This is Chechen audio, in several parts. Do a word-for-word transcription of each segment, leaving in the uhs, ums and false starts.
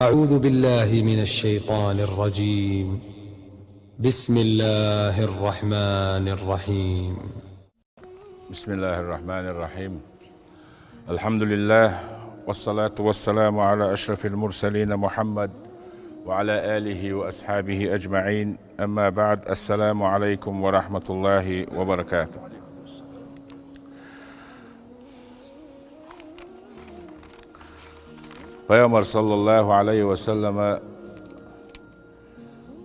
أعوذ بالله من الشيطان الرجيم. بسم الله الرحمن الرحيم. بسم الله الرحمن الرحيم. الحمد لله، والصلاة والسلام على أشرف المرسلين محمد وعلى آله وأصحابه أجمعين. أما بعد، السلام عليكم ورحمة الله وبركاته. Пайхамар, саллаллаху Ӏалайхи ва саллама,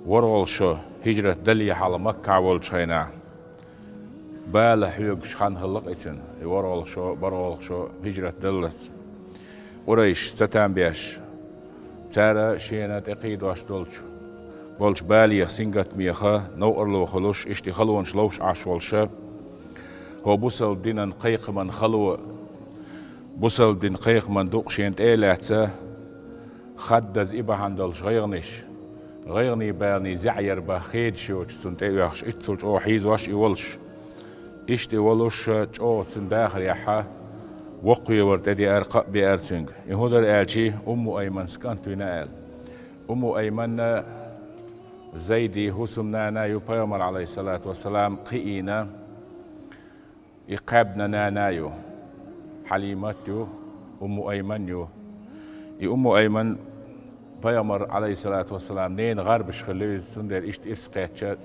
ворхӀалгӀа шо хӀижрат далехьа Маккахь волчу хенахь, бала хьоьгуш хан хилла-кх и цуьнан, и ворхӀалгӀа шо, бархӀалгӀа шо хӀижрат даллалц. Къурайш ца там беш, цара шена тӀекхийдош долчу, болчу балех, сингаттамех новкъарло хуьлуш, иштта халонаш ловш Ӏаш волуша, хӀо бусалба динан кхайкхаман хало, бусалба динан кхайкхаман дукъ шена тӀе а лаьцна, хаддаза и бахьана долуш гӀайгӀанаш, гӀайгӀане-балане зӀе яр бан хедаш йоцуш цунна тӀеоьхуш, иццул чӀогӀа хьийзош и волуш. Иштта и волуш, чӀогӀа цуьнан дахарехь воккхавевар тӀедеара, кхаъ беара цуьнга. И хӀун дара аьлча, Умму Айманас кӀант вина аьлла. Умму Айманна Зайди хӀусамнана ю, Пайхамар, Ӏалайхиссалату вассалам, кхиийна, и кхаьбна нана ю, Хьалимат ю, Умму Айман ю. И Умму Айман Пайхамар, Ӏалайхиссалату вассалам, ненан гӀарбаш хилла иза, цундела иштта ирс кхетча,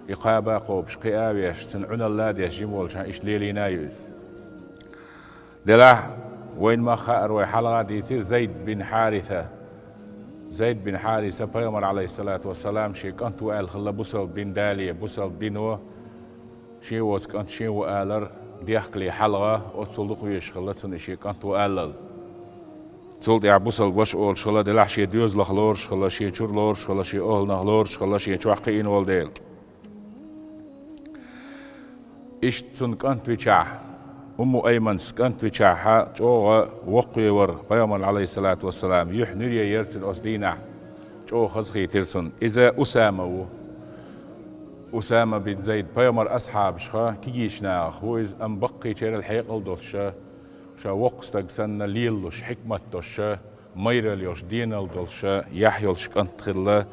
и кхаба а кхобуш, кхиа а веш, цуьнан Ӏуналла а деш, жима волчохь иштта лелийна а ю иза. Делахь, вайна ма хаьара, вай хьалха а дийцира, Зайд бин Хьариса. Зайд бин Хьариса Пайхамар, Ӏалайхиссалату вассалам, шен кӀант ву аьлла хилла, бусалба дин дале, бусалба дино шен воцу кӀант шен ву алар дехкале хьалха, оццул дукха везаш хилла цунна и шен кӀант ву аллал. Цул тӀаьхьа бусалба ваша олуш хилла, делахь шен доьзалх лоруш хилла, шен чуьра лоруш хилла, шен охӀланах лоруш хилла, шен чохь кхиийна волу дела. Иштта цунна кӀант вичахь, Умму Айманас кӀант вичахьа, чӀогӀа воккхавевар Пайхамар, Ӏалайхиссалату вассалам, юьхь нуьре яра цуьнан оцу дийнахь, чӀогӀа хазахийтира цунна. Иза Усама ву. Усама бин Зайд, Пайхамар асхьабашха кегийчу нахах ву иза, амма баккхийчерал хьекъал долуша, ша воккха стаг санна лелалуш, хьикмат долуша, майралла йолуш, денал долуша, яхь йолуш кӀант хилла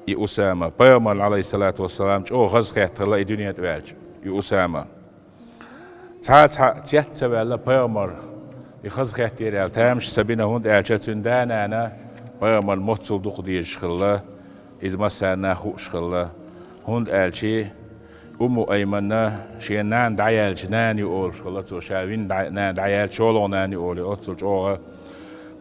и Усама. Пайхамарна, Ӏалайхиссалату вассалам, чӀогӀа хазахетта хилла и дуьне тӀе ваьлча и Усама. Цхьа а цхьа цец ца ваьлла Пайхамар, и хазахеттера аьлла, тамаш ца бина, хӀунда аьлча цуьнан да-нана Пайхамарна моццул дукха дезаш хилла, иза массарна а хууш хилла. ХӀунда аьлча Умму Айманна шен нана дӀаяьлча нана ю олуш хилла цо, ша вина дӀа-, нана дӀаяьлча шолгӀа нана ю олий, оццул чӀогӀа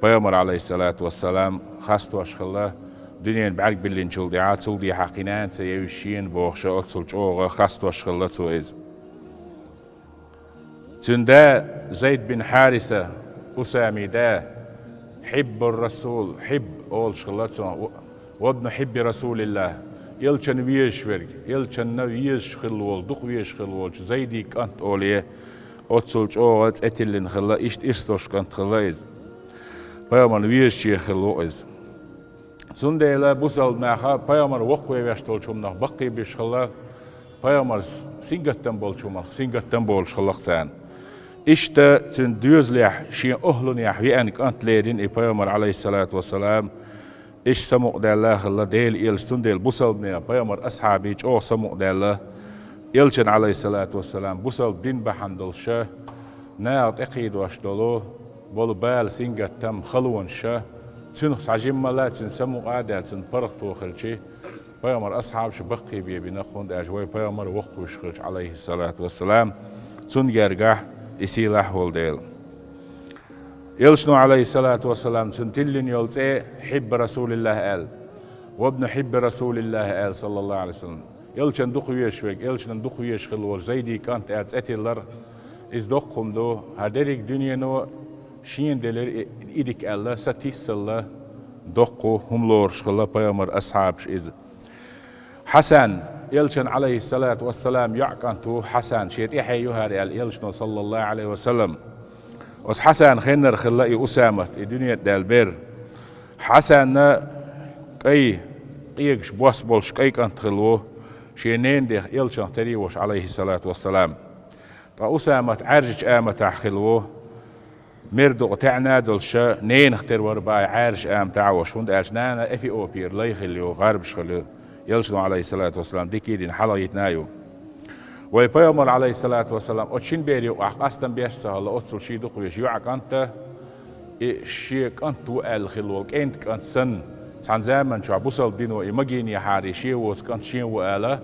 Пайхамар, Ӏалайхиссалату вассалам, хастош хилла, дуьненан бӀаьрг биллинчул тӀаьхьа, цул дехьа кхин нана ца евзаш шена бохуша, оццул чӀогӀа хастош хилла цо иза. Цуьнан да Зайд бин Хьариса, Усамин да, хьиббур Расул, хьибб олуш хилла цунах, вабну хьибби Расулиллах, элчанна везаш верг, элчанна везаш хилла волу, дукха везаш хилла волчу Зайдин кӀант олий, оццул чӀогӀа цӀе тиллина хилла, иштта ирс долуш кӀант хилла иза. Пайхамарна везачех хилла ву иза. Цундела бусалба наха Пайхамар воккхаве веш долчу хӀуманах баккхийбеш хилла, Пайхамар с-, сингаттам болчу хӀуманах сингаттам болуш хилла-кх царна. Иштта цуьнан доьзалехь, шен охӀланехь веана кӀант лерина и Пайхамар, Ӏалайхиссалату вассалам, иштта самукъадаьлла а хилла Делан элча, цундела бусалбанех Пайхамар асхьабий чӀогӀа самукъадаьлла, элчан, Ӏалайхиссалату вассалам, бусалба дин бахьана долуша, наха тӀекхийдош долу, болу бала, сингаттам, халонаш, цуьнах цхьа жиммал а цуьнан самукъа а даьлла, цуьнан паргӀато хилча, Пайхамар асхьабаш баккхийбе бина-кх, хӀунда аьлча вай Пайхамар воккхавеш хилча, Ӏалайхиссалату вассалам, цунна гергахь и сийлахь волу дела. Элчано, Ӏалайхиссалату вассалам, цуьнан тиллина йолу цӀе хьибба Расулиллах аьлла, вабну хьибби Расулиллах аьлла, саллаллаху Ӏалайхи ва саллам. Элчанна дукха везаш верг, элчанна дукха везаш хилла волу Зайдин кӀант аьлла цӀе тиллар, иза доккха хӀума ду, хӀара дерриг дуьнено шена делира и, и дика аьлла, сатийсалла доккха хӀума лоруш хилла Пайхамар асхьабаш иза. Хьасан, элчан, Ӏалайхиссалату вассалам, йоӀ кӀант ву Хьасан, шен тӀаьхье ю хӀара аьлла элчано, саллаллаху Ӏалайхи ва саллам. Оцу Хьасана хеннара хилла и Усамат, и дуьне тӀе даьлла бер. Хьасанна кӀай, къегаш бос болуш кӀай кӀант хилла ву, шен ненан дех элчанах тера волуш, Ӏалайхиссалату вассалам. Ткъа Усамат Ӏаьржачу аматахь хилла ву, мер дукъа таьӀна а долуш, ненах тера вара бахьа Ӏаьржа ама таӀа волуш, хӀунда аьлча нана Эфиопера лай хилла ю, гӀарбаш хилла ю, Элчано, Ӏалайхиссалату вассалам, дика а дина хьалагӀийтина а ю. Вай пайхамар, Ӏалайхиссалату вассалам, оцу шина бер юкъахь къастам беш а ца хилла, оццул ший дукхавезаш йоӀа кӀант а, и шен кӀант ву аьлла хилла волу кӀентан кӀант санна, цхьана заманчохь бусалба дино и магийнехьара, и шен воцу кӀант шен ву ала,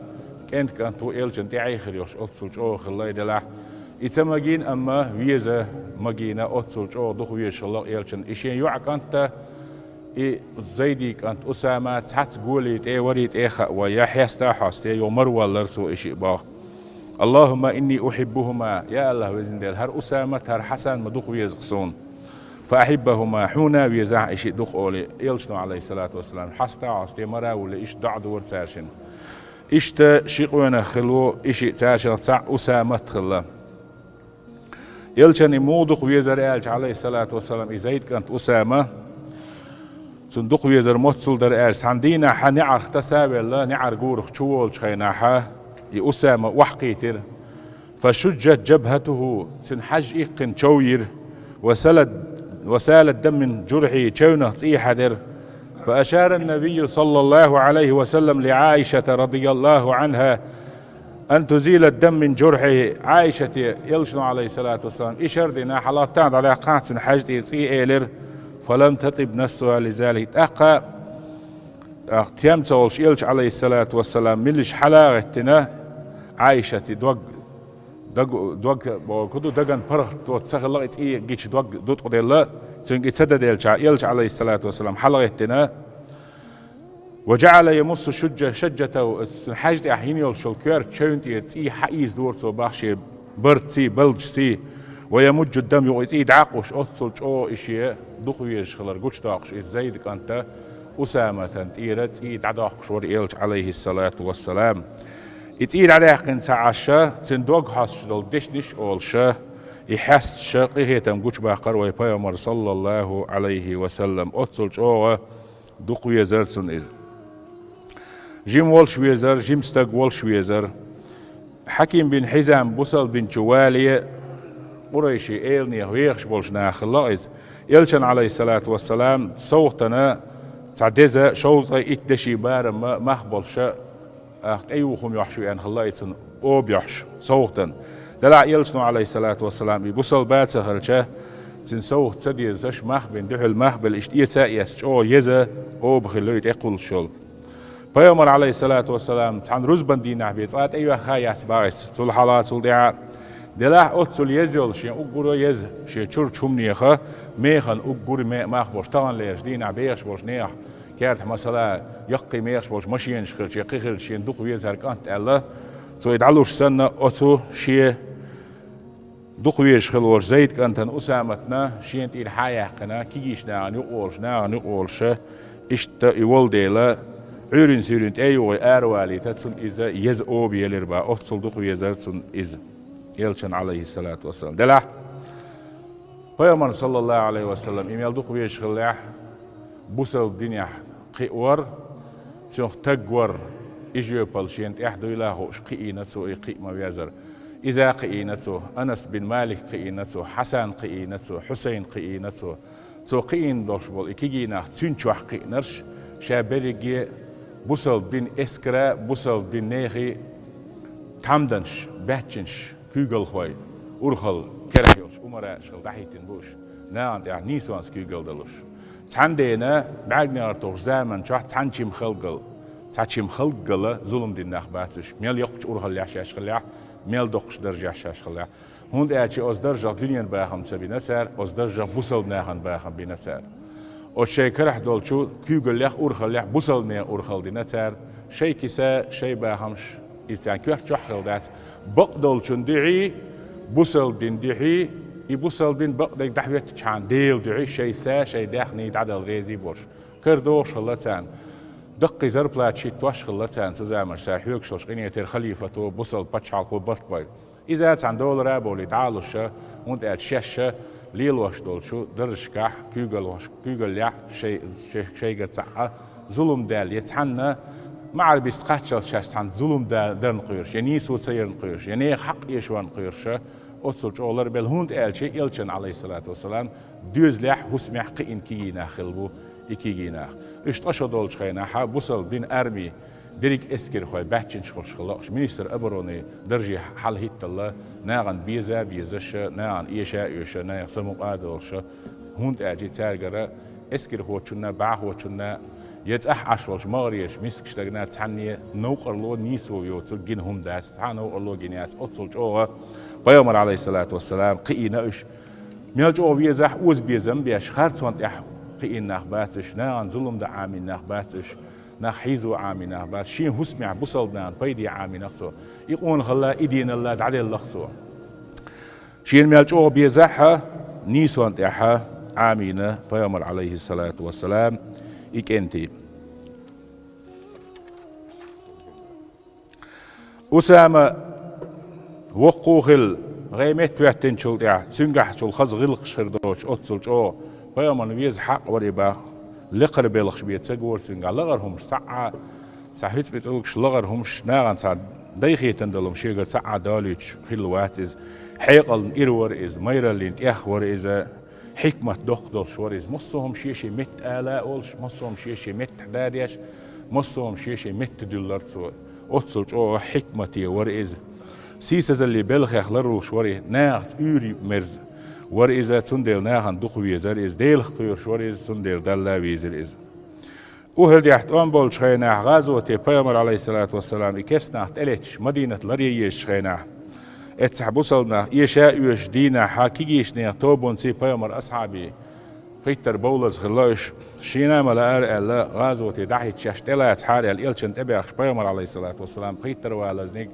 кӀентан кӀант ву Элчанна тӀеӀай хир йолуш, оццул чӀогӀа хилла и делахь. И ца магийна, амма веза магийна, оццул чӀогӀа дукхавезаш хилла Элчанна и шен йоӀа кӀант а, и Зайди кӀант Усама цхьацца голи тӀе, вари тӀе а хаавой, я хьеста а хьосте, юха мара валлара цо и шиъ боху. «Аллахумма инни ухиббухума», я АллахӀ, везан Дела, хӀара Усамат, хӀара Хьасан ма дукха веза-кх суна. «Фа ахиббахума», хьуна а везахь и шиъ дукха олий, Элчано, Ӏалайхиссалату вассалам, хьеста а хьосте, мара а вуллий, иштта доӀа дора цара шина. Иштта ши къонах хилла ву и шиъ, царшилла цхьаъ Усамат хилла. Элчанна и муха дукха везара аьлча, Ӏалайхиссалату вассалам, и Зайд кӀант Усама, цунна дукха везар моццул дара аьлча, цхьана дийнахь неӀарх таса а велла, неӀар гурах чу волучу хенахь, и Усама охьакхийтира. «Фа шужжат жабхатуху», цуьнан хьаж иккхина чов йира, «ва салат, ва салат дам мин журхьи», чевнах цӀий хьаьдира. «Фа ашара ан-набийю, саллаллаху Ӏалайхи ва саллам, ли Ӏаишата, радияллаху Ӏанха, ан тузила дам мин журхьи», Ӏаишате Элчано, Ӏалайхиссалату вассалам, ишар а дина, хьалатта дӀадаккхахьа цуьнан хьаьжа тӀера цӀий, элира, «фа лам татиб нафсуха ли залик». ТӀаккха, тӀаккха тем ца волуш Элча, Ӏалайхиссалату вассалам, милаш хьала а гӀеттина, Ӏаишате дог, дог, дог, бохург ду, даган паргӀат доцу ца хилла, и цӀий гича дог дуткъаделла, цуьнга и ца дан делча, Элча, Ӏалайхиссалату вассалам, хьала а гӀеттина, «Ва жаӀала ямуссу шужжа-, шужжатаху», цуьнан хьаьжа тӀехь йина йолуш йолу коьрта чевнна тӀера цӀий хьаийзадора цо бах шен барцций, балдашций, «ва ямужжу дам», юкъа и цӀий дӀакъуш, оццул чӀогӀа и шен дукхавезаш хилар гучудоккхуш, иза Зайд кӀанта Усаматан тӀера цӀий дӀадоккхуш вара Элча, Ӏалайхиссалату вассалам. И цӀий дӀадаьккхина ца Ӏаш, цуьнан дог хьоьстуш долу дешнаш а олуш, и хьаьсташ, къинхетам гучубаккхара вай пайхамар, саллаллаху Ӏалайхи ва саллам. Оццул чӀогӀа дукха везара цунна иза. Жима волуш везара, жима стаг волуш везара. Хьаким бин Хьизам бусалба дин чу вале, къурайшийн эланех вехаш болчу нахах хилла иза. Элчанна, Ӏалайхиссалату вассалам, совгӀатана цхьа деза, шовзткъе итт деши барамма мах болуш, тӀеюху хӀума йохьуш веана хилла и цунна, оба йохьуш, совгӀатана. Делахь Элчано, Ӏалайхиссалату вассалам, и бусалба а ца хилча, цуьнан совгӀат ца дезаш, мах бина, дуьхьал мах белла, иштта эца а эцна, чӀогӀа еза оба хилла ю и тӀекхуллуш йолу. Пайхамар, Ӏалайхиссалату вассалам, цхьана рузбан дийнахь бен цкъа тӀейоьхна а яц бах иза, цул хьалха, цул тӀаьхьа. Делахь оццул еза йолуш, шен уггар а еза, шен чурчу хӀуманех, механа уггар а ме-, мах болуш, таханлерчу дийнахь бехаш болчу нехан кертахь, масала, яккхий мехаш болчу машенаш хилча, я кхин хилча, шена дукха веза хӀара кӀант аьлла, цо и дӀалуш санна, оцу шен дукха везаш хилла волчу Зайд кӀантана Усаматна шена тӀера хьа а яьккхина, кегийчу нахана юкъа волуш, нахана юкъа волуш, иштта и волу дела, Ӏуьйрин-суьйрин тӀе а юхий, аравалийта, цунна иза еза оба елира бах, оццул дукха везара цунна иза, Элчанна, Ӏалайхиссалату вассалам. Делахь, пайхамар, саллаллаху Ӏалайхи ва саллам, и мел дукха везаш хиллехь, бусалба динехь кхиавар, цунах таг вар, и жоьпалла шена тӀехь дуйла а хууш, кхиийна цо и, кхиъ ма-веззара. Иза кхиийна цо, Анас бин Малик кхиийна цо, Хьасан кхиийна цо, Хьусайн кхиийна цо. Цо кхиийна долуш болу и кегий нах цуьнан чохь кхиънарш, ша берриге бусалба дин эскара, бусалба дин нехий тхьамданаш, баьччанаш, куьйгалхой, урхалла керахь йолуш умараъаш хилла дӀахӀиттина бу уьш, нахана тӀехь нийсонца куьйгалла далуш. Цхьана дена, бӀаьрганегӀар тухучу заман чохь цхьана чимхалггала, цхьа чимхалггала зулам дина нах бац уьш, мел йоккхачу урхаллехь шаьш хиллехь, мел доккхачу даржехь шаьш хиллехь. ХӀунда аьлча оцу даржах дуьненан бахам ца бина цара, оцу даржах бусалба нахана бахам бина цара. Оцу шайн карахь долчу куьйгаллех, урхаллех бусалба нехан урхалла дина цара, шайн киса, шайн бахамаш, иза царна коьрта чохь хилла дац. Бакъдолчун дуьхьий, бусалба дин дуьхьий, и бусалба дин бакъдерг дӀахӀоьттучхьана Делан дуьхьий, шайн са, шайн даьхний дӀадала резий болуш. Кара догӀуш хилла царна. Даккхий зарплата хӀиттош хилла царна цу заманаш, цара хьоьгуш йолчу къинхетера халифато, бусалба пачхьалкхо барт бой. Иза цхьана долара а бовлий дӀа а луш, хӀунда аьлча шаьш лелош долчу даржашкахь, куьйгаллехь, куьйгаллехь шай-, шай-, шайгара цхьаъ зулам даьлла, я цхьанна маӀар биста кхаччалц шаьш цхьана зулам да-, дарна кхоьруш, я нийсо ца ярна кхоьруш, я нехан хьакъ эшорна кхоьруш, оццул чӀогӀа ларбелла, хӀунда аьлча элчан, Ӏалайхиссалату вассалам, доьзалехь, хӀусамехь кхиъна кегий нах хилла бу и кегий нах. Уьш ткъа шо долчу хенахь бусалба дин арми дерриг эскархой баьччанаш хуьлуш хилла, уьш министр обороны дарже хьалахӀитталла, нахана беза а безаш, нахана эша а оьшуш, наха самукъа а долуш, хӀунда аьлча цаьргара эскархочунна, бӀахочунна, я цӀахь Ӏаш волчу магӀарерчу мискачу дагна цхьанне новкъарло, нийсо йоцург гина хӀума дац, цхьа а новкъарло гина яц, оццул чӀогӀа пайхамар, Ӏалайхиссалату вассалам, кхиъна уьш. Мел чӀогӀа везахь, озабезам беш, харцонна тӀехь кхиъна нах бац уьш, нахана зулам дан Ӏамийна нах бац уьш, нах хьийзо Ӏамийна нах бац, шен хӀусамехь бусалба нахана пайде Ӏамийнарг цо, и къонахалла, и динал дӀаделларг цо. Шена мел чӀогӀа безахь а, нийсонна тӀехь а Ӏамийна пайхамар, Ӏалайхиссалату вассалам, и кӀентий. Усама воккха а хилла, гӀе меттахӀоьттинчул тӀаьхьа, цуьнгахьчул хаза гӀиллакхаш хир доцуш, оццул чӀогӀа пайхамарна веза хьакъ вара и боху, лекхара белхаш бен ца гора цуьнгахь, лахара хӀумаш цхьа а, цхьа хӀуьца пӀелгаш, лахара хӀумаш, нахана цхьа дайхетан долу хӀума шегара цхьа а долуьйтуш хилла вац иза. Хьекъална ира вара иза, майраллина тӀех вара иза, хьикмат доккха долуш вара иза. Массо а хӀума шен-шен метта ала а олуш, массо а хӀума шен-шен меттахь дадеш, массо а хӀума шен-шен метта дуьллура цо. Оццул чӀогӀа хьикмате вара иза. Сийсазаллин белхех ларвалуш вара и, нахаца уьйр-мерза вара иза, цундела нахана дукха везара иза, Делах кхоьруш вара иза, цундела Далла а вийзира иза. Ухьудехь тӀом болчу хенахь гӀазоте пайхамар, Ӏалайхиссалату вассалам, и керста нах тӀелетташ, Мадинат ларъян езачу хенахь, эццахь бусалба нах эша а оьшуш дийнахь, кегийчу нехан тобанций, пайхамар асхьабий пхийттара бовлаза хилла уьш. Шена а ма лаара аьлла, гӀазоте дӀахӀиттича шаьш тӀелацахьара аьлла, элчанна тӀебаьхкича пайхамар, Ӏалайхиссалату вассалам, пхийттара валазниг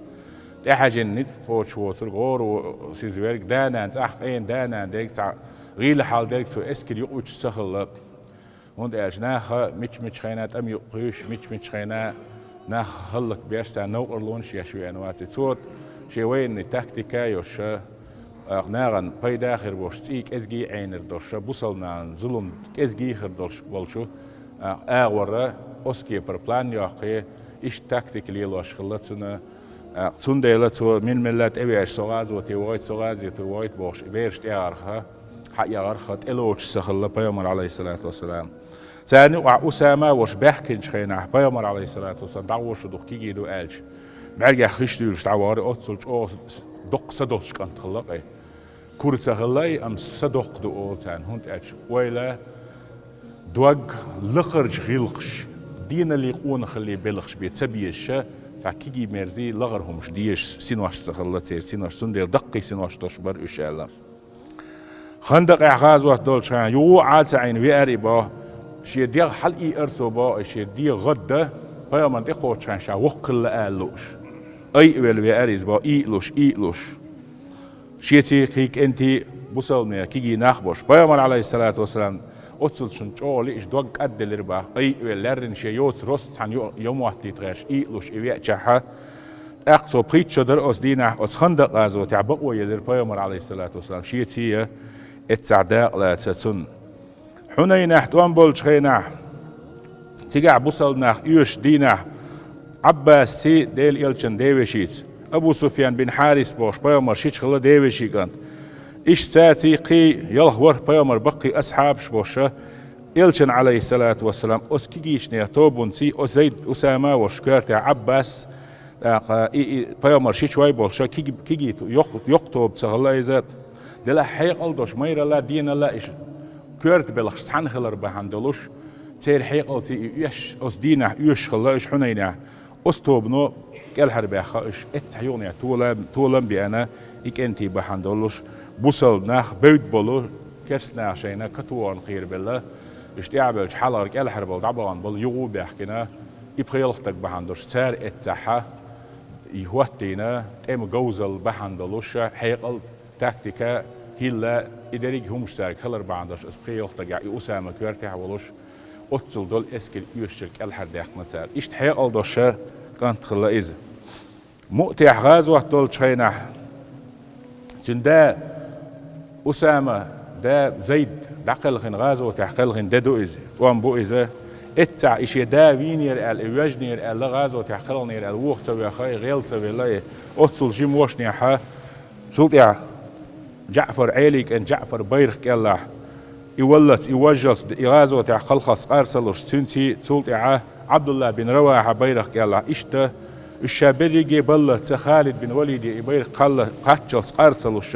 тӀехьаьжжина ницкъ кхочуш воцург, гӀора сиз верг, да-нана, цӀахь къена да-нана дерг, цхьа гӀийла хьал дерг цо эскар юкъа вуьтуш ца хилла. ХӀунда аьлча наха мича-мича хенахь тӀама юкъа кхуьйсуш, мича-мича хенахь нах хӀаллакбеш, царна новкъарлонаш еш веана вац. Цо шен военный тактика а йолуш, нахана пайда хир болуш цӀий кӀезиг а Ӏенар долуш, бусалба нахана зулам кӀезиг хир долуш болчу агӀор оцу кепара план йоккхий, иштта тактика лелош хилла цуьнан. Цундела цо мила-милла тӀевеача, со гӀазоте вогӀийта, со гӀазоте вогӀийта бохуш, бераш тӀеагӀарх, хьаэгӀарх тӀелоцуш ца хилла пайхамар, Ӏалайхиссалату вассалам. Царна юкъахь Усама а волуш баьхкинчу хенахь пайхамар, Ӏалайхиссалату вассалам, дӀагӀо шу дукха кегий ду аьлча, бӀаьргех хиш дуьйлуш дӀавахара, оццул чӀогӀа доккха са долуш кӀант хилла кхин. Кура ца хилла и, амма са доккха ду олу царна, хӀунда аьлча ойла дог, лакхарчу гӀиллакхаш, динал къонахаллин белхаш бен ца безаш, цхьа кегий-мерзий лахара хӀумаш дезаш синош ца хилла церан синош, цундела даккхий синош долуш бара уьш аьлла. Хандакъехь гӀазот долчу хенахь юха а Ӏа ца Ӏийна веара и боху, шен дегӀ хьалаийара цо боху, и шен дегӀан гӀадда, пайхамарна тӀекхоччу хенахь ша воккха хилла ала лууш. Айа велла веара иза боху, ийалуш, ийалуш. Шеца кхин кӀентий бусалба нехан кегий нах а болуш. Пайхамар, Ӏалайхиссалату вассалам, оццул шуна чӀогӀа лиъча дог кӀадделира боху, айа велла лаьррина шен йоцу ростцхьана йо-, йо моттийта гӀерташ, ийалуш и веачахьа. ТӀаккха цо пхийтта шо дара оцу дийнахь, оцу Хандакъ гӀазотехь бакъо елира пайхамар, Ӏалайхиссалату вассалам, шеца а эццахь дакъа лаца цунна. Хьунайнехь тӀом болчу хенахь, цигахь бусалба нах оьшуш дийнахь, Ӏаббасций, Делан элчан девешица, Абу Суфьян бин Хьарис бохуш, пайхамар шича хилла девешин кӀант. Иштта царций кхий ялх ворхӀ пайхамар баккхий асхьабаш бохуша, элчан, Ӏалайхиссалату вассалам, оцу кегийчу нехан тобанций, оцу Зайд, Усама а волуш коьртехь Ӏаббас, тӀаккха и, и пайхамар шичой болуша, киги-, кигий йоккха, йоккха тоба ца хилла иза, делахь хьекъал долуш, майралла, деналла иштта коьрта белхаш цхьаьна хилар бахьана долуш, церан хьекъалций и оьшуш, оцу дийнахь оьшуш хилла уьш Хьунайнехь, оцу тобано кӀелхьарбаьхна уьш, эццахь юханехь тола-, толам а беана, и кӀентий бахьана долуш, бусалба нах бевдда болу керста наха шайна катоне кхерабелла, уьш тӀаьхьабевлча хьалхара кӀелхьарболу дӀабахана болу юха а баьхкина, и пхи-ялх стаг бахьана долуш, цара эццахьа и хӀоттийна, тӀеман говзалла бахьана долуш, хьекъал, тактика, хӀилла, и дерриг а хӀумаш цаьрга хилар бахьана долуш, оцу пхи-ялх стагехь и Усама коьртехь а волуш, оццул долу эскар оьшучуьра кӀелхьардаьккхина цара. Иштта хьекъал долуша кӀант хилла иза. Муътехь гӀазот долчу хенахь, цуьнан да Усама, да Зайд дӀакхелхина гӀазотехь кхелхина де ду иза, тӀом бу иза. Эццахь и шен да вийнера аьлла, и воьжнера аьлла, гӀазотехь кхелхинера аьлла, вуха ца воьхна, и гӀел ца велла, и оццул жима вошнехьа, цул тӀаьхьа ДжаӀфар, Ӏелий кӀант ДжаӀфар байракх кӀелахь, и валлалц, и вожжалц, и гӀазотехь кхалхалц къар ца луш, цуьнций, цул тӀаьхьа Ӏабдулла бин Равахьа байракх кӀелахь. Иштта уьш ша берриге баллалц Халид бин Валиде и байракх кхалла-, кхаччалц къар ца луш,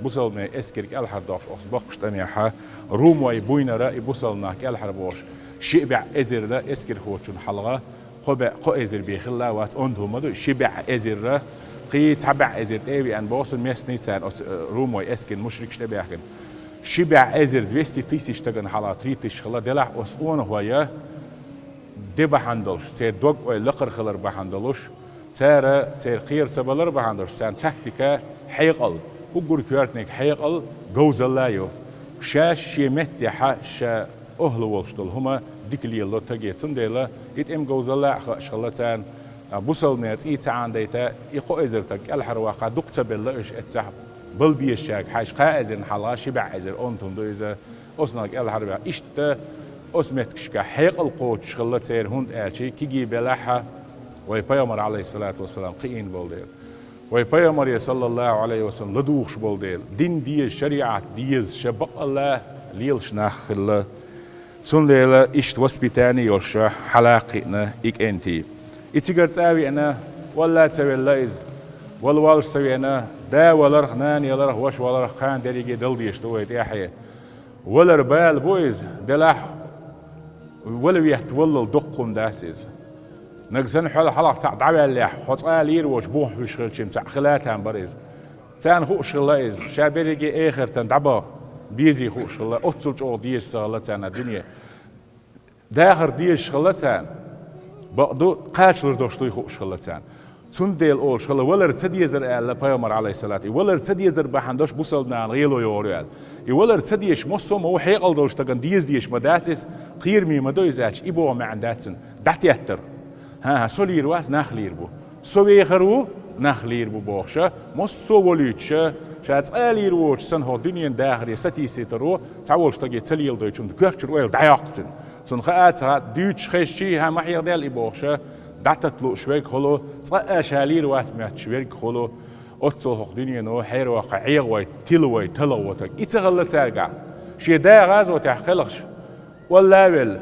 бусалбанийн эскар кӀелхьардохуш, оцу боккхачу тӀамехьа, румой буйнара и бусалба нах кӀелхьарбохуш, ши бӀе эзарна эскархочунна хьалха, кхо бӀе, кхо эзар бен хилла вац, онда хӀума ду, ши бӀе эзарра, кхин цхьа бӀе эзар тӀе а веана боху цунна, местный царна оцу, э, румой эскарна мушрикаш тӀебаьхкина. Ши бӀе эзар, двести тысяч стагана хьалха, три тысяч хилла, делахь оцу къонахойн де бахьана долуш, церан дог-ойла лакхара хилар бахьана долуш, цара церан кхера ца балар бахьана долуш, царна тактика хьекъал, уггар коьртаниг хьекъал, говзалла а ю. Шаьш шен меттехьа ша охьа волуш долу хӀума дика лелало стаге. Цундела и тӀеман говзалла а хууш хилла царна, а, бусалбанийн цӀий ца Ӏандайта, и кхо эзар стаг кӀелхьарваккха дукха ца белла уьш эццахь, бала безачаьрга хьаьжча, кхаа эзарна хьалха ши бӀе эзар онда хӀума ду иза, оцу нах кӀелхьарваьккха. Иштта оцу меттигашкахь хьекъал кхочуш хилла церан, хӀунда аьлча кегий белахь а, вайн пайхамар, Ӏалайхиссалату вассалам, кхиийна болу дела. Вайн пайхамаре, саллаллаху Ӏалайхи ва саллам, ладугӀуш болу дела, дин деза, шариӀат деза, ша бакъалла лелаш нах хилла. Цундела иштта воспитание йолуш хьала кхиъна и кӀентий. И цигара цӀа а веана, валла а ца велла иза, вала воллуш ца веана, да валарх, нана яларх, ваша валарх кхана дерриге дала дезаш ду вай тӀаьхье. Валар бала бу иза, делахь вала ветта валлал доккха хӀума дац иза. Нагахь санна хьол хьалха цхьаъ дӀаваьллехь, хьо цкъа а лийр воцуш бухахь вуьш хилча-м цхьаъ хила а там бара иза. Царна хууш хилла иза, ша берриге эхартан дӀабаха безий хууш хилла, оццул чӀогӀа дезаш ца хилла царна дуьне. Дахар дезаш хилла царна, бакъду, кхачалур долуш дуй хууш хилла царна. Цундела олуш хилла, валар ца дезар аьлла пайхамар, Ӏалайхиссалату, и валар ца дезар бахьана долуш бусалба нана гӀело йогӀур ю аьлла. И валар ца дезаш массо а ма ву, хьекъал долуш стагана деза дезаш ма дац иза, кхераме ма ду иза аьлча, и боху маьӀна дац цуьнан, дӀатеттар. ХӀан-хӀа, со лийр вац, нах лийр бу. Со вехар ву, нах лийр бу бохуша, массо а волуьйтуша, ша цкъа а лийр воцуш санна хӀокху дуьненан дахаре сатийсийтаро, цхьаволчу стаге ца леладойтучунна коьртачуьра ойла дӀайоккху цуьнан. Цунна хаа а ца хаьа, дуьйцуш хезчий, хӀан, ма хьехаделла и бохуша, дӀататта лууш верг хуьлу, цкъа а ша лийр вац моьттуш верг хуьлу, оццул хӀокху дуьнено хьераваккха ӀегӀавой, тилавой, талхавой стаг. И ца хилла цаьргахь. Шен да гӀазотехь кхелхаш, валла а велла,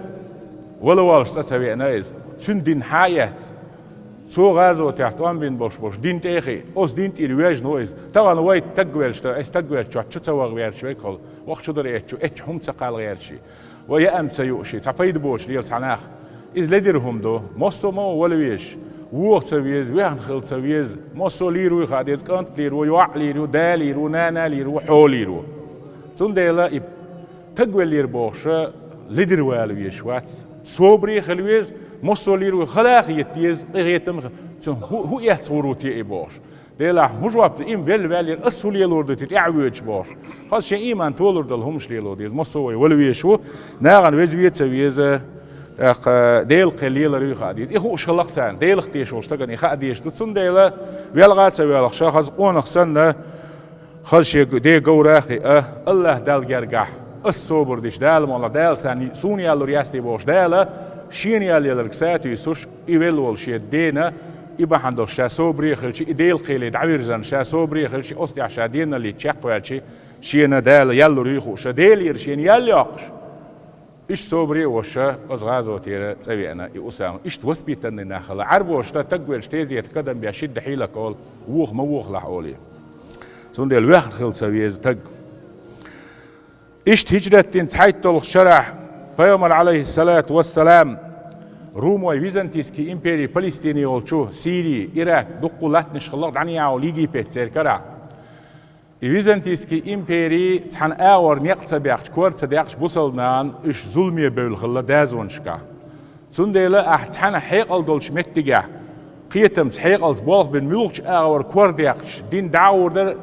вала воллуш цӀа ца веана иза. Цуьнан дин хьа а эцна, цо гӀазотехь тӀом бина болуш болуш дин тӀе а хиъна, оцу дин тӀера вежна ву иза. Тахана вай стаг велча, ай стаг велча чу ца ваха гӀерташ верг хуьлу, вахчу дара эцчу, эцчу хӀума ца кхалла гӀерташ. Вай яа ца юуш, цхьа пайда боцуш лела цхьа нах. Иза ледара хӀума ду, массо а ма ву вала везаш, воха ца веза, вехна хила ца веза, массо а лийр вуй хаа деза, кӀант лийр ву, йоӀ лийр ву, да лийр ву, нана лийр ву, хьо лийр ву. Цундела и стаг веллера бохуша ледара вала везаш вац. Собаре хила веза, массо а лийр вуй хала а хета деза, къинхетам а, цуьнан хӀу, хӀу эцна гӀур ву те и бохуш. Делахь, хӀун жоп ду, и-м велла ваьллера, ас хӀун лелор ду те тӀаьхьа воьдуш бохуш. Хаза шен ийман толур долу хӀумаш лело деза, массо а вай вала везаш ву, нахана веза ве ца веза, тӀаккха Делан кхел лелар юй хаа деза. И хууш хилла-кх царна, Делах тешаш волчу стагана и хаа дезаш ду, цундела велха а ца воьлхуш, хаза къонах санна, хаза шен ден говра а хиъна, АллахӀ Далла гергахь, ас собар дича, Дала ма-, Дала царна, суна яьллар яц те бохуш, Дала шена яьлла яларг сатуьйсуш, и велла волу шен дена, и бахьана долуш ша собаре а хилча, и Делан кхеле дӀавирзина ша собаре а хилча, оцу тӀехь ша денал йита чекхваьлча, шена Дала яьллар юй хууш, Делера шена ял йоккхуш, иштта собаре а волуш, оцу гӀазотера цӀа веана и Усама. Иштта воспитанный нах хилла. Ӏарбоша стаг велча тезета кадам беш шидда хьийла-кх олу, воха ма вохалахь олий. Цундела вехна хила ца веза стаг. Иштта хӀиджрат дина цхьайтталгӀачу шарахь пайхамар, Ӏалайхиссалату вассалам, румой, византийский импери Палестине йолчу, Сири, Ирак, дуккха латтанаш хилла-кх дӀанийгӀа волу Египет церан карахь. И византийский импери цхьана агӀор некъ ца баьккхича, кор ца даьккхича, бусалба нахана уьш зуламе бевлла хилла дазонашкахь. Цундела ахь цхьана хьекъал долчу меттигехь, кхетамца, хьекъалца болх бина муьлххачу агӀор кор даьккхича, дин дӀа а гӀур дара,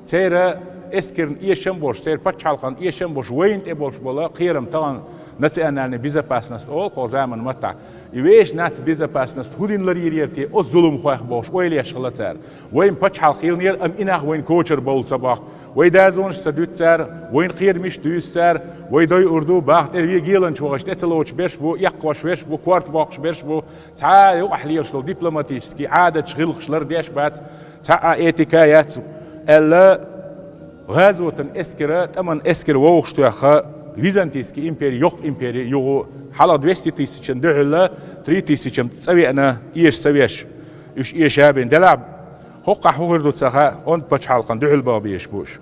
церан эскарна эшам а болуш, церан пачхьалкхана эшам а болуш, вайна тӀе болуш болу кхерам тахана национальная безопасность олу-кх хӀокху заманан маттахь. И вешан нацбезопасность хӀун дина ларйийр яра те оцу зуламхойх бохуш, ойла еш хилла цара. Вайн пачхьалкх хилла яра, амма и нах вайна кочара бовла ца бохку. Вай дазонаш ца дуьту цара, вайна кхерамаш дуьйцу цара, вай дойур ду, бахтӀера вен геланча вахаш тӀе ца лоцуш берш бу, эккхош верш бу, корта боккхуш берш бу, цхьа а юкъахь лелаш долу дипломатический Ӏадаташ, гӀиллакхаш лардеш бац, цхьа а этика яц, аьлла, ГӀазотан эскара, тӀаман эскара вовшахтоьхна, Византийский импери, йоккха импери юха хьалха двести тысячан дуьхьал, три тысячам цӀа веана, эша ца веш, уьш эша а бина. Делахь хӀокхахь хӀун хир ду ца хаьа, онда пачхьалкхан дуьхьал баха безаш бу уьш.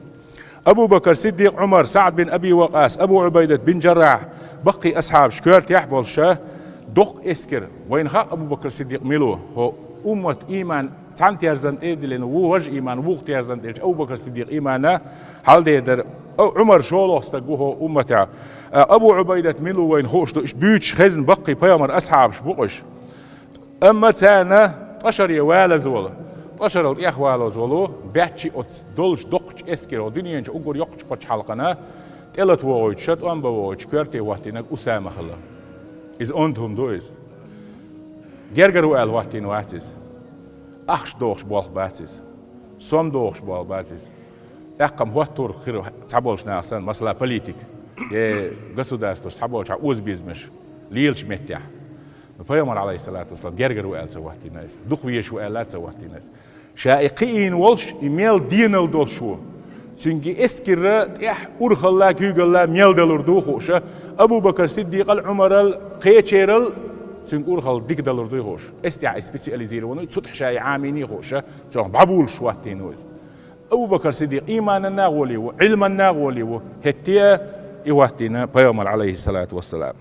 Абу Бакр Сиддикъ, Ӏумар, СаӀд бин Аби Вакъас, Абу Ӏубайдат бин Джаррахь, баккхий асхьабаш коьртехь а болуша, доккха эскар. Вайна хаьа Абу Бакр Сиддикъ мила ву, хӀо уммат, ийман цхьаьна терзан тӀе а диллина, ву важа ийман, вукху терзан тӀе, Абу Бакр Сиддикъ иймана хьалдер дара. Ӏу-, Ӏумар шолгӀа стаг ву хӀо умматехь. А, Абу Ӏубайдат мила ву вайна хууш ду, уьш буьйцуш хезна баккхий пайхамар асхьабаш бу-кх уьш. Амма царна ткъа шаре валаза волу, ткъа шарал тӀех валаза волу, баьччи оцу долчу доккхачу эскаро, дуьнен чу уггар йоккхачу пачхьалкхана тӀелата вогӀуьйтуш, тӀом бан вогӀуьйтуш коьрте хӀоттийнарг Усама хилла. Иза онда хӀума ду иза. Гергара ву аьлла хӀоттийна вац иза. Ахча дохуш болх бац иза. Сом дохуш болх бац иза. ТӀаккха-м хӀоттор хир цхьаболчу наха санна, масала, политик, е государствош цхьаболчохь озабезамаш лелачу меттехь. Пайхамар, Ӏалайхиссалату вассалам, гергара ву аьлла ца хӀоттийна иза. Дукха везаш ву аьлла ца хӀоттийна иза. Ша и кхиийна волуш, и мел денал долуш ву. Цуьнга и эскарра тӀехь урхалла, куьйгалла мел далур ду хууша, Абу Бакр Сиддикъал, Ӏумарал, кхечерал цуьнга урхалла дика далур ду хууша. Эс тӀехь и специализированный, цу тӀехь ша и Ӏамийний хууша, цунах дӀабулуш хӀоттийна ву иза. Абу Бакр Сиддикъ ийманан нагӀоле ву, Ӏилман нагӀоле ву, хӀетте а и хӀоттийна пайхамар, Ӏалайхиссалату вассалам.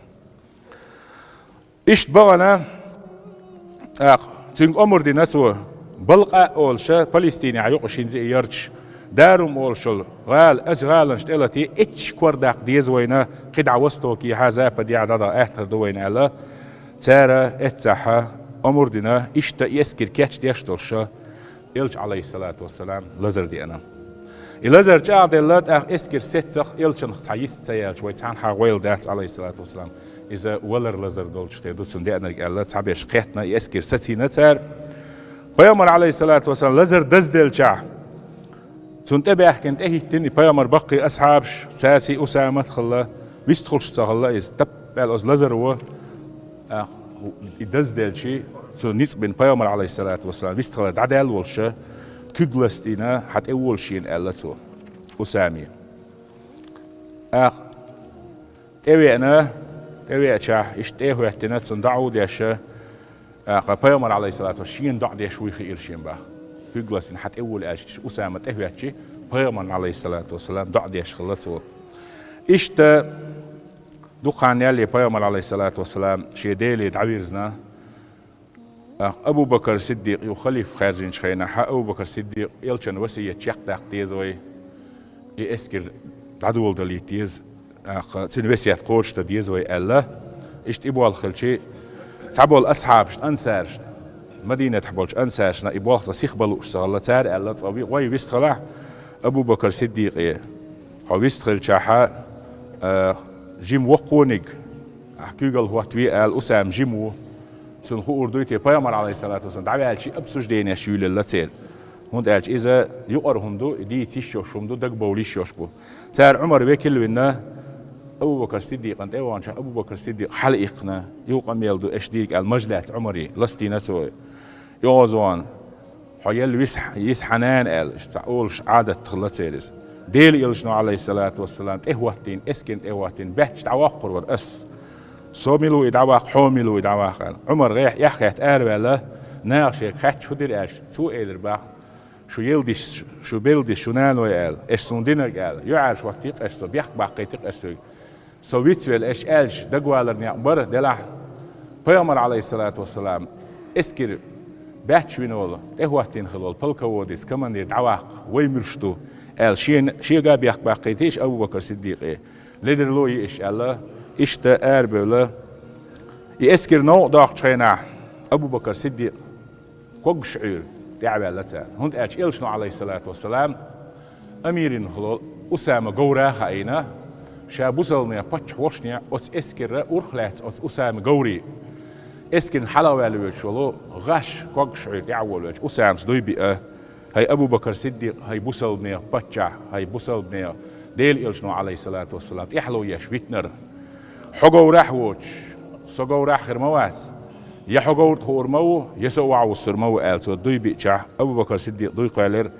Иштта бахана, тӀаккха цуьнга омра дина цо, Балкъа олуша, Палестинехь юкъа шина цӀе ярташ, Дарум олушал гӀала, аса гӀаланаш тӀелатий, эццаш кор даккха деза вайна, кхидӀа востокехьа, западехьа дӀадала аьттар ду вайна аьлла, цара эццахьа омра дина, иштта и эскар кечдеш долуша, Элча, Ӏалайхиссалату вассалам, лазар деана. И лазар чӀагӀделла, тӀаккха эскар сеццах, Элчанах цхьа йист ца яьлча, вай цхьанхьа гӀойла дац, Ӏалайхиссалату вассалам. Иза валар лазар долчух тера ду цунна деанарг аьлла, цхьаберш кхетна, и эскар сацийна цара. Пайхамар, Ӏалайхиссалату вассалам, лазар дазделчахь, цунна тӀебаьхкина тӀехӀиттина и пайхамар баккхий асхьабаш, цаьрций Усамат а хилла, вистхуьлуш ца хилла иза, тап аьлла оцу лазаро, а, и дазделчий, цо ницкъ бина пайхамар, Ӏалайхиссалату вассалам, вистхила дӀадаьлла волуша, куьг ластийна, хьан тӀе волуш шена аьлла цо, Усаме. ТӀаккха тӀевеана, тӀевеачахь, иштта тӀе а хӀоьттина, цунна доӀа а деш, тӀаккха пайхамар, Ӏалайхиссалату вассалам, шена доӀа деш вуй хиира шена баха. Куьг ластийна, хьан тӀе вола аьлча, Усама тӀехӀоьттичи, пайхамарна, Ӏалайхиссалату вассалам, доӀа деш хилла цо. Иштта дукха хан яьлле пайхамар, Ӏалайхиссалату вассалам, шен Деле дӀавирзина. Абу Бакр Сиддикъ юха халифа хаьржинчу хенахь, Абу Бакр Сиддикъ, Элчан васият чекхдаккха деза вай, и эскар дӀадоладалийта деза, тӀаккха цуьнан весет кхочушдан деза вай аьлла. Иштта и болх хилчи, цхьаболу асхьабашна, ансарашна, Мадинатехь болчу ансарашна и болх цкъа сиха бан лууш ца хилла, цара аьлла, цкъа ви-, вай вистхилахь Абу Бакр Сиддикъе. Хьо вистхилчахьа, а, жима воккхониг, ахь куьйгалла хӀоттаве ала, Усама жима ву. Цунна хуур дуй те, пайхамар, Ӏалайхиссалату вассалам, дӀаваьлчи обсужденеш юьйлалла церан. ХӀунда аьлча иза юкъара хӀума ду, и дийца йиш йолуш хӀума ду, дагабовла йиш йолуш бу. Цара Ӏумар векал а вина, Абу Бакр Сиддикъана тӀе а ваханчохь, Абу Бакр Сиддикъ хьалаиккхина, юха къамел ду аша дийриг аьлла, мажлаьца Ӏумаре ластийна цо. ЙоӀазон, хьо елла виса, йиса хьан нана аьлла, иштта цхьа олуш Ӏадат хилла церан иза. Делан Элчано, Ӏалайхиссалату вассалам, тӀехӀоттийна, эскарна тӀехӀоттийна, баьчча дӀавоккхур вара ас. Со мила ву и дӀаваккха, хьо мила ву и дӀаваккха аьлла. Ӏумар гӀехь эхь хетта араваьлла, наха шега хаьттича хӀун дира аьлча, цо элира баха, шу елла дис, шу белла дис, шу нана вай аьлла, аша суна динарг аьлла, юьхьӀаьржа хӀоттийкх аша со, бехк баккхийтикх аша соьга. Со вицвелла аша аьлча, дагавалар некъ бара, делахь, пайхамар, Ӏалайхиссалату вассалам, эскар баьчча вина волу, тӀехӀоттийна хилла волу полководец, командир дӀаваккха, вай муьлш ду, аьлла, шена, шега бехк баккхийтийша Абу Бакр Сиддикъе, ледарло йи аша аьлла, иштта арабевлла. И эскар новкъа доккхучу хенахь Абу Бакр Сиддикъ когаш Ӏуьйра тӀаьхьаваьлла цара. ХӀунда аьлча Элчано, Ӏалайхиссалату вассалам, амирина хилла волу Усама говра а хаийна, ша бусалбанех паччахь волушехь оцу эскарра урх а лаьцна оцу Усама говре. Эскарна хьалхаваьлла воьдуш волу гӀаш когаш Ӏуьйра тӀаьхьаволавелча, Усамас дуй биъна: «ХӀай Абу Бакр Сиддикъ, хӀай бусалбанех паччахь, хӀай бусалбанех Делан Элчано, Ӏалайхиссалату вассалам, тӀаьхьало еш витинарг. Хьо говрахь а воцуш, со говрахь а хир ма вац. Я хьо говр тӀе хуур ма ву, я со охьавуссур ма ву», — аьлла, цо дуй биъчахь, Абу Бакр Сиддикъ дуй кхоьллира: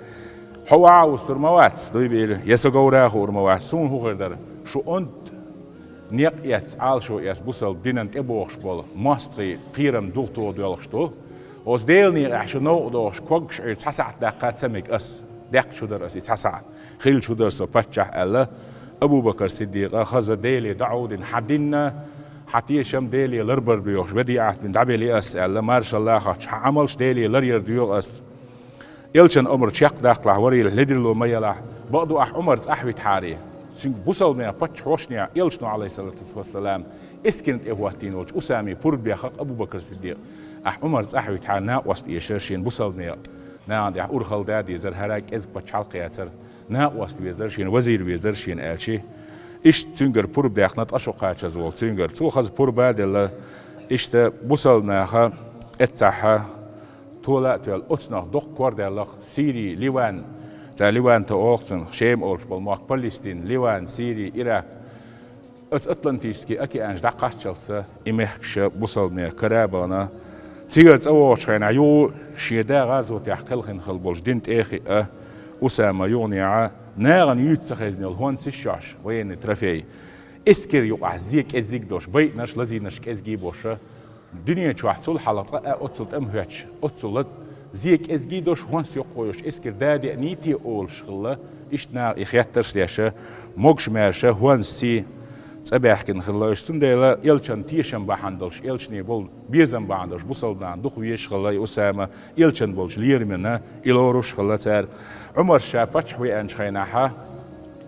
Хьо ваха вустур ма вац, дуй бийра, я со говра хуур ма вац, суна хӀун хир дара? Шу онда некъ эц, Ӏалашо эц, бусалба динан тӀебогӀуш болу мостагӀий кхерам дугӀу тоха доьлхуш ду. Оцу Делан некъехь шу новкъа догӀуш когаш Ӏуьйра цхьа сахьт даккха ца мега ас. Деккхачу дара ас и цхьа сахьт. Хилча хӀун дара со паччахь аьлла, Абу-Бакр Сиддикъа хаза Деле дӀа Ӏовдина, хьан динна, хьан тешам Деле ларбар доьхуш, вадиӀат бина дӀабели ас аьлла, маршалла а хоттуш, хьан Ӏамалш Деле ларъяр доьху ас. Элчан омра чекхдаккхалахь, варелахь, ледарло ма елахь, бакъду ахь Ӏумарца ахь витахьара. Цуьнга бусалбанех паччахьошнех Элчано, Ӏалайхиссалату вассалам, эскарна тӀе хӀоттийна волчу Усаме пурба бехха Абу-Бакр Сиддикъ. Ахь Ӏумарца ахь витахьара, накъост эшара шена бусалбанех. Нахана тӀехь урхалла да дезара, хӀара кӀезиг паччахьалкх яцара, накъост везара шена, вазир везара шена аьлча. Иштта цуьнгара пурба даьккхина ткъа шо кхачаза волу цуьнгара. Цо хаза пурба а делла, иштта бусалба наха эццахьа тола а тоьлла, оцунах доккха кор даьлла-кх Сири, Ливан, цара Ливан-то олу цунах, Шем олуш болу мохк, Палестин, Ливан, Сири, Ирак. Оцу Атлантический океанаш дӀакхаччалца и мехкаша бусалбанех кара а бахана, цигара цӀа вогӀучу хенахь юха шен да гӀазотехь кхелхина хилла болчу дин тӀе а хиъна, Усама юханехьа нахана юьйцу ца хезна йолу хӀонс йиш йолуш, военный трофей. Эскар юкъахь зе кӀеззиг а долуш, байинарш, лазийнарш кӀеззиг а болуша, дуьне чохь цул хьалха цкъа а оццул тӀам хӀоьттуш, оццул ла-, зе кӀеззиг а долуш, хӀонс йоккхо йолуш эскар да деъний те олуш хилла, иштта наха и хеттарш а деша, могуш-маьрша хӀонсий цӀа баьхкина хилла уьш. Цундела Элчан тешам бахьана долуш, Элчане болу безам бахьана долуш, бусалба нахана дукха везаш хилла и Усама, Элчан болчу лерамна и лоруш а хилла цара. Ӏумарс ша паччахь веанчу хенахьа,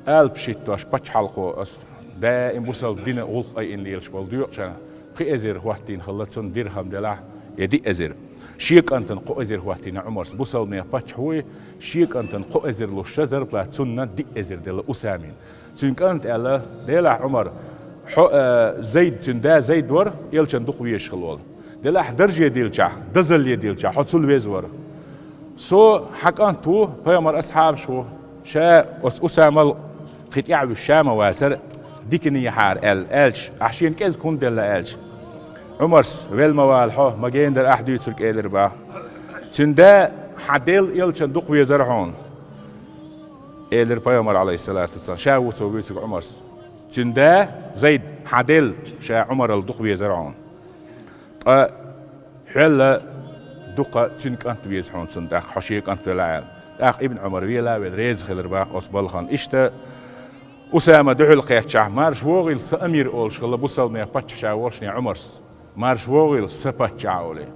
алапаш хӀиттош пачхьалкхо, ас даим бусалба дина гӀуллакх айина лелаш болу доькъучарна, пхи эзар хӀоттийна хилла цунна дирхам делахь, я диъ эзар. Шен кӀантана кхо эзар хӀоттийна Ӏумарс, бусалбанех паччахь вуй, шен кӀантана кхо эзар луш, ша зарплата цунна диъ эзар делла Усамина. Цуьнан кӀанта аьлла: «Делахь, Ӏумар, хьо, а, Зайд, цуьнан да Зайд вара, Элчан дукха везаш хилла волу. Делахь, дарже дилчахь, дозалле дилчахь, хьо цул веза вара. Со хьан кӀант ву, пайхамар асхьабаш ву, ша оцу Усамал кхин тӀаьхьа вуьсуш ша ма вацара, диканехьара», аьлла, аьлча, ахь шена кӀезиг хӀунда делла аьлча, Ӏумарс: «Вел ма вала хьо, ма гена дара ахь дуьйцург», элира бах. «Цуьнан да хьан делла Элчан дукха везара хьуна», элира пайхамар, Ӏалайхиссалату вассалам, ша ву цо вуьйцург Ӏумарс. «Цуьнан да Зайд хьан делла, ша Ӏумарал дукха везара хьуна. Ткъа хьоьлла дукха цуьнан кӀант веза хьуна цунна тӀаккха, хьо шен кӀант велахь», аьлла. ТӀаккха Ибн Ӏумар вела а велла, реза хилира бах оцу балхана. Иштта Усама дуьхьал кхеччахь, «Марша вогӀийла, сан амир», олуш хилла бусалбанех паччахь ша волушехь Ӏумарс. «Марша вогӀийла, сан паччахь», олий.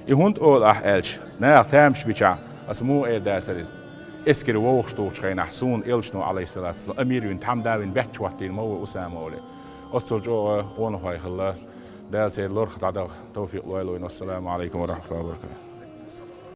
И хӀунда олу ахь аьлча, наха тамаш бичахь, ас муха эр дацара иза, эскаре вовшахтухучу хенахь суна Элчано, Ӏалайхиссалату вассалам, амир вина, тхьамда вина баьчча хӀоттийна ма ву Усама, олий. Оццул чӀогӀа къонахой хилла. Дала церан лорах дӀадаха тавфикъ лойла вайна. Вассаламу Ӏалайкум ва рахматуллахи ва баракатух.